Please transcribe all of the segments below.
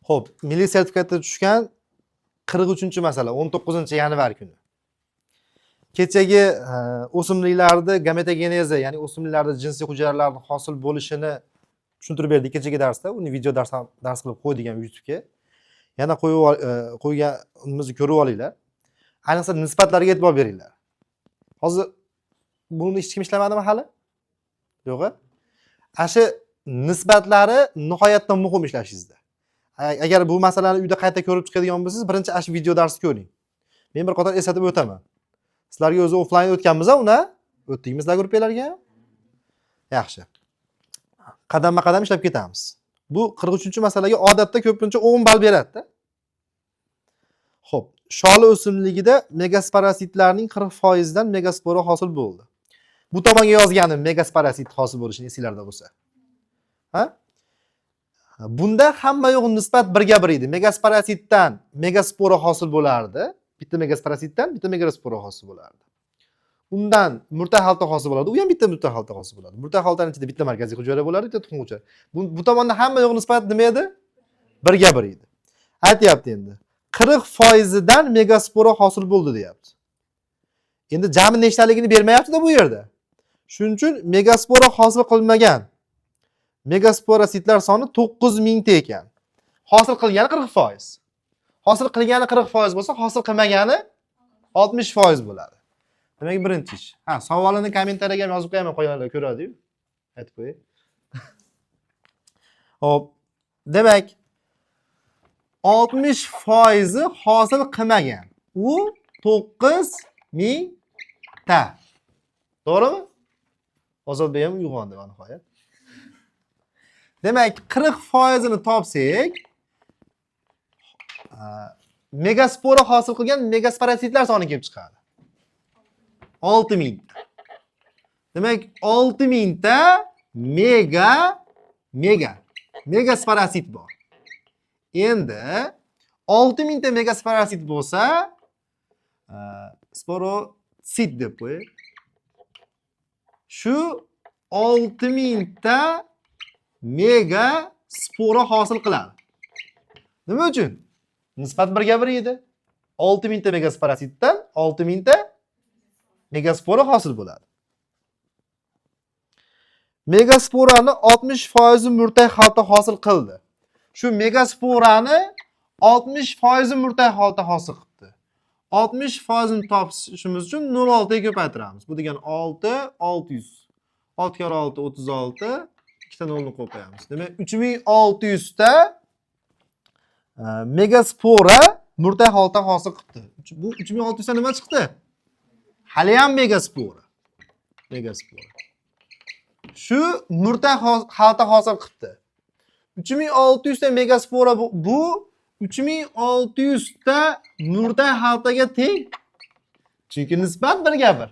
Xo'p, milliy sertifikatda tushgan 43-masala, 19-yanvar kuni. Kechagi o'simliklarda gametogenezi, ya'ni o'simliklarda jinsiy hujayralarning hosil bo'lishini tushuntirib berdik kechagi darsda. Uni video dars ham dars qilib qo'ydik ham YouTube'ga. Yana qo'yib qo'yganimizni ko'rib olinglar. Ayniqsa nisbatlarga e'tibor beringlar. Hozir buni hech kim ishlamadimi hali? Yo'q-a? Ana shu nisbatlari nihoyatda muhim ishlashingizda. Agar bu masalani uyda qayta ko'rib chiqadigan bo'lsangiz, birinchi ana shu video darsni ko'ring. Men bir qator eslatib o'taman. Sizlarga o'zi offlayn o'tganmiz uni? O'tdikmi sizlar gruppalarga? Yaxshi. Qadamma-qadam ishlab ketamiz. Bu 43-masalaga odatda ko'pincha 10 ball beradi-da. Xo'p, sholi o'simligida megasporositlarning 40% dan megaspora hosil bo'ldi. Bu tomonga yozganim megasporosit hosil bo'lishini esinglarda bo'lsa. Ha? Bunda hamma yo'q nisbat 1:1 edi. Megasporositdan megaspora hosil bo'lardi. Bitta megasporositdan bitta megaspora hosil bo'lardi. Undan murta xalta hosil bo'ladi. U ham bitta murta xalta hosil bo'ladi. Murta xaltaning ichida bitta markaziy hujayra bo'lardi, bitta tuxum hujayra. Bu tomonda hamma yo'q nisbat nima edi? 1:1 edi. Aytyapti endi. 40% dan megaspora hosil bo'ldi deyapti. Endi jami nechtaligini bermayapti-da bu yerda. Shuning uchun megaspora hosil qilmagan megasporositlar soni 9000 ta ekan. Hosil qilgani 40%. Hosil qilgani 40% bo'lsa, hosil qilmagani 60% bo'ladi. Demak, birinchi ish. Ha, savolini kommentariyaga ham yozib qo'yaman, qo'yanlar ko'radi-yu. Aytib qo'yay. Xo'p, demak 60% hosil qilmagan. U 9000 ta. To'g'rimi? Ozodbek ham uyg'ondi va nihoyat. Demak, 40%ini topsak, megaspora hosil qilgan megasporositlar soni kelib chiqadi. 6000 ta. Demak, 6000 ta megasporosit bor. Endi 6000 ta megasporosit bo'lsa, sporotsit deb qo'y. Shu 6000 ta mega spora hosil qiladi. Nima uchun? Nisbat 1:1 edi. 6000 ta megasporositdan 6000 ta megaspora hosil bo'ladi. Megasporani 60% murtay xalta hosil qildi. Shu megasporani 60% murtay xalta hosil qildi. 60% ni topishimiz uchun 0.6 ga ko'paytiramiz. Bu degani 6 600. 6 karra 6 36, ikkita nolni qo'yib qo'yamiz. Demak, 3600 ta megaspora murtay holda hosil qilibdi. Bu 3600 ta nima chiqdi? Hali ham megaspora. Megaspora. Shu murtay xalta hosil qilibdi. 3600 ta megaspora bu 3600 ta murtay xaltaga teng. Chunki nisbat 1:1.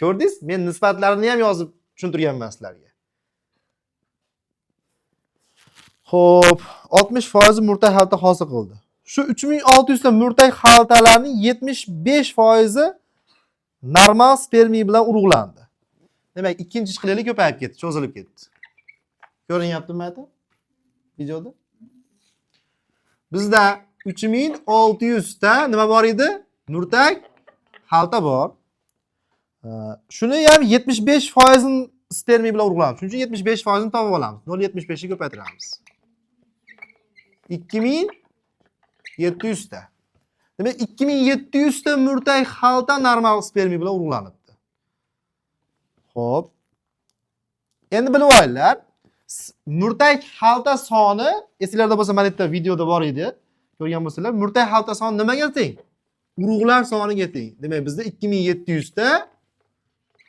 Ko'rdingiz? Men nisbatlarni ham yozib tushuntirganman sizlarga. Xo'p, 60% murtay xalta hosil qildi. Shu 3600 ta murtay xaltalarning 75% normal spermiy bilan urug'landi. Demak, ikkinchi ish qilaylik, ko'payib ketdi, cho'zilib ketdi. Ko'rinyaptimi ayta? Videoda? Bizda 3600 ta nima bor edi? Murtak xalta bor. Shuni ham 75% spermiy bilan urug'lanadi. Shuning uchun 75% topib olamiz. 0.75 ga ko'paytiramiz. 2700 ta. Demak, 2700 ta murtak xalta normal spermiy bilan urug'lanibdi. Xo'p. Endi bilib olinglar. Murtak xalta soni esinglarda bo'lsa, mana yerda videoda bor edi. Ko'rgan bo'lsanglar, murtak xalta soni nimaga teng? Urug'lar soniga teng. Demak, bizda 2700 ta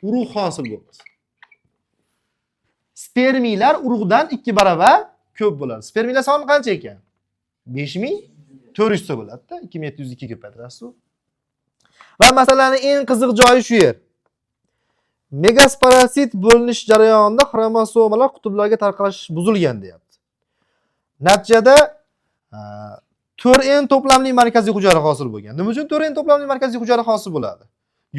urug' hosil bo'ldi. Spermiylar urug'dan 2 barobar ko'p bo'ladi. Spermiylar soni qancha ekan? 5400 ta bo'ladi-da. 2702 ga ko'paytirasiz. Va masalaning eng qiziq joyi shu yer. Megasporosit bo'linish jarayonida xromosomalar qutblarga tarqalish buzilgan deyapti. Natijada 4N to'plamli markaziy hujayra hosil bo'lgan. Nima uchun 4N to'plamli markaziy hujayra hosil bo'ladi?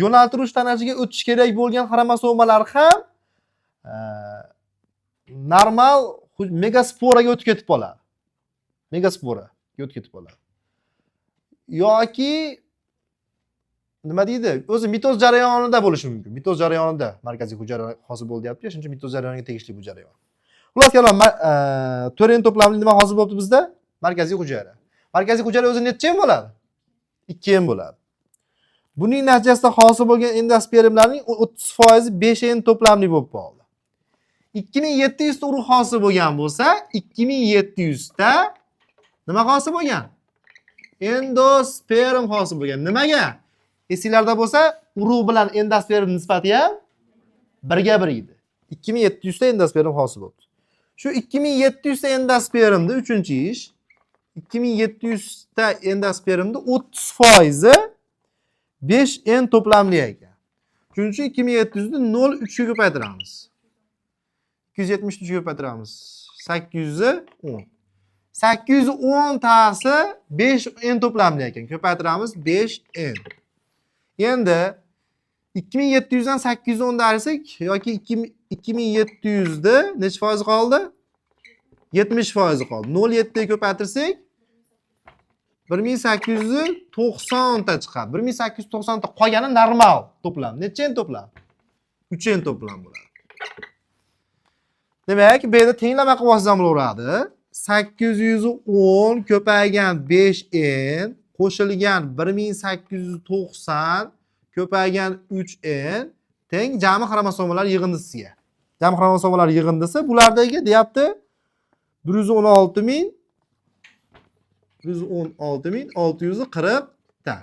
Yo'naltirish tanasiga o'tish kerak bo'lgan xromosomalar ham normal megasporaga o'tib ketib qoladi. Megaspora o'tib ketib qoladi. Yoki nima deydi? O'zi mitoz jarayonida bo'lishi mumkin. Mitoz jarayonida markaziy hujayra hosil bo'ldi deyapti. Shuning uchun mitoz jarayoniga tegishli bu jarayon. Xullas kalom, 4 N to'plamli nima hosil bo'libdi bizda? Markaziy hujayra. Markaziy hujayra o'zi necha N bo'ladi? 2 N bo'ladi. Buning natijasida hosil bo'lgan endospermlarning 30% 5 N to'plamli bo'lib qoldi. 2700 ta urug' hosil bo'lgan bo'lsa, 2700 ta nima hosil bo'lgan? Endosperm hosil bo'lgan. Nimaga? Esinglarda bo'lsa, urug' bilan endosperm nisbati ham 1:1 edi. 2700 ta endosperm hosil bo'ldi. Shu 2700 ta endospermni, uchinchi ish, 2700 ta endospermni 30% 5 N to'plamli ekan. Shuning uchun 2700 ni 0,3 ga ko'paytiramiz. 273 ga ko'paytiramiz. 810. 810 tasi 5 N to'plamli ekan. Ko'paytiramiz, 5 N. Endi 2700 dan 810 ayirsak yoki 2700 da necha foiz qoldi? 70 foizi qoldi. 0,7 ga ko'paytirsak, 1890 ta chiqadi. 1890 ta qolgani normal to'plam. Necha N to'plam? 3 N to'plam bo'ladi. Demak, bu yerda tenglama qilib olsangiz ham bo'laveradi. 810 ko'paygan 5 N qo'shilgan 1890 ko'paygan 3 N teng jami xromosomalar yig'indisiga. Jami xromosomalar yig'indisi bulardagi deyapti, 116 000, 116 640 ta.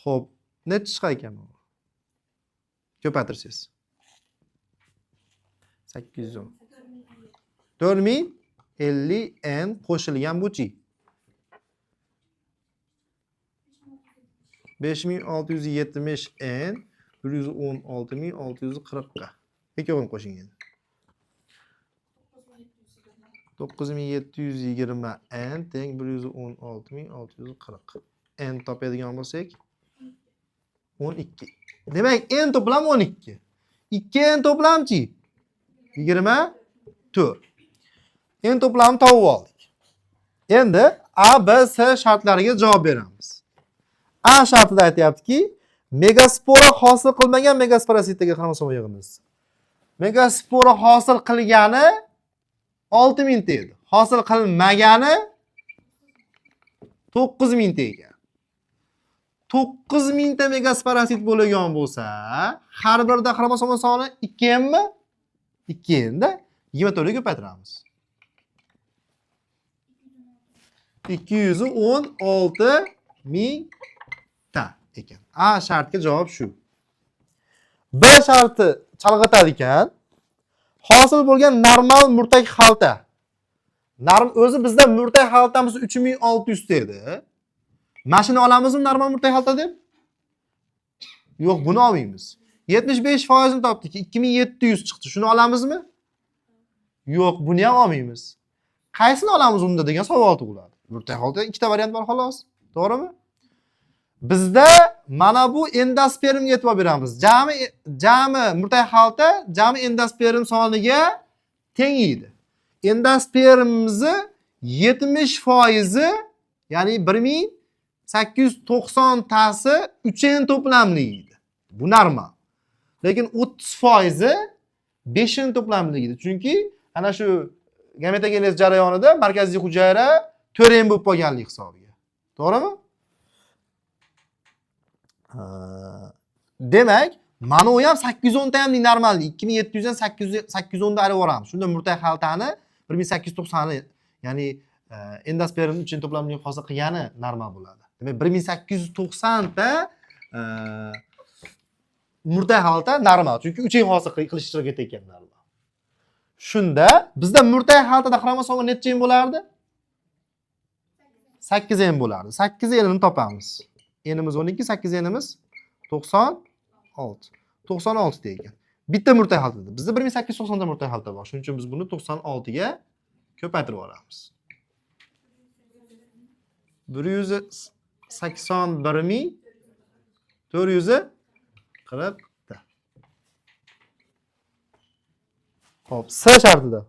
Xo'p, necha chiqar ekan bu? Ko'paytirsangiz. 810. 4050 N qo'shilgan buchi. 5670 N 116 640 ga. Ikkovini qo'shing endi. 9720 N teng 116 640. N topadigan bo'lsak, 12. Demak, N to'plam 12. 2 N to'plamchi? 24. N to'plamni topib oldik. Endi A, B, C shartlariga javob beramiz. A shartida aytyaptiki, megaspora hosil qilmagan megasporositdagi xromosoma yig'indisi. Megaspora hosil qilgani 6000 ta edi. Hosil qilmagani 9000 ta ekan. 9000 ta megasporosit bo'lgan bo'lsa, har birida xromosoma soni 2 mi? 2 da 24 ga ko'paytiramiz. 216 ming ta ekan. A shartga javob shu. B sharti chalg'itadi ekan. Hosil bo'lgan normal murtak xalta. O'zi bizda murtak xaltamiz 3600 ta edi. Mana shuni olamizmi normal murtak xalta deb? Yo'q, buni olmaymiz. 75 foizini topdik. 2700 chiqdi. Shuni olamizmi? Yo'q, buni ham olmaymiz. Qaysini olamiz unda degan savol tug'iladi. Murtak xalta ikkita variant bor xolos. To'g'rimi? Bizda mana bu endospermga e'tibor beramiz. Jami murtak xalta jami endosperm soniga teng edi. Endospermimizni 70 foizi, ya'ni 1890 tasi 3 N to'plamli edi. Bu normal. Lekin 30 foizi 5 N to'plamli edi. Chunki ana shu gametogenez jarayonida markaziy hujayra 4 N bo'lib qolganlik hisobiga. To'g'rimi? Demak, mana u ham 810 ta ham normal. 2700 dan 810 da ayirib yuboramiz. Shunda murtak xaltani 1890 ni, ya'ni endosperm uchun to'plamli hosil qilgani normal bo'ladi. Demak, 1890 ta murtak xalta normal, chunki 3 hosil qilish ishtirok etayotgan normal. Shunda bizda murtak xaltada xromosoma necha N bo'lardi? 8 N bo'lardi. 8 N'ni topamiz. N'imiz 12, 8 N'imiz 96. 96 ta ekan. Bitta murtak xaltada. Bizda 1890 ta murtak xalta bor. Shuning uchun biz buni 96 ga ko'paytirib yuboramiz. 181 440 ta. Xo'p, C shartida.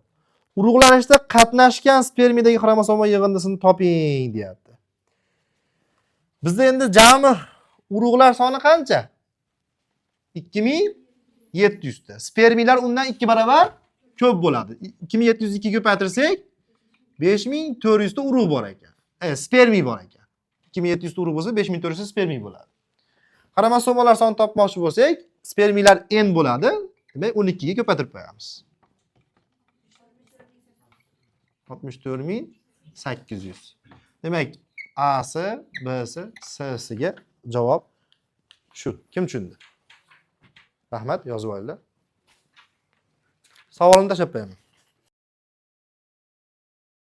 Urug'lanishda qatnashgan spermiyadagi xromosoma yig'indisini toping, deyapti. Bizda endi jami urug'lar soni qancha? 2700 ta. Spermiylar undan 2 barobar ko'p bo'ladi. 2702 ko'paytirsak, 5400 ta urug' bor ekan. Spermiy bor ekan. 2700 ta urug' bo'lsa, 5400 ta spermiy bo'ladi. Xromosomalar sonini topmoqchi bo'lsak, spermiylar n bo'ladi. Demak, 12 ga ko'paytirib qo'yamiz. 64 800. Demak, A si, B si, C siga javob shu. Kim tushundi? Rahmat, yozib olinglar. Savolni tashlab qo'yaman.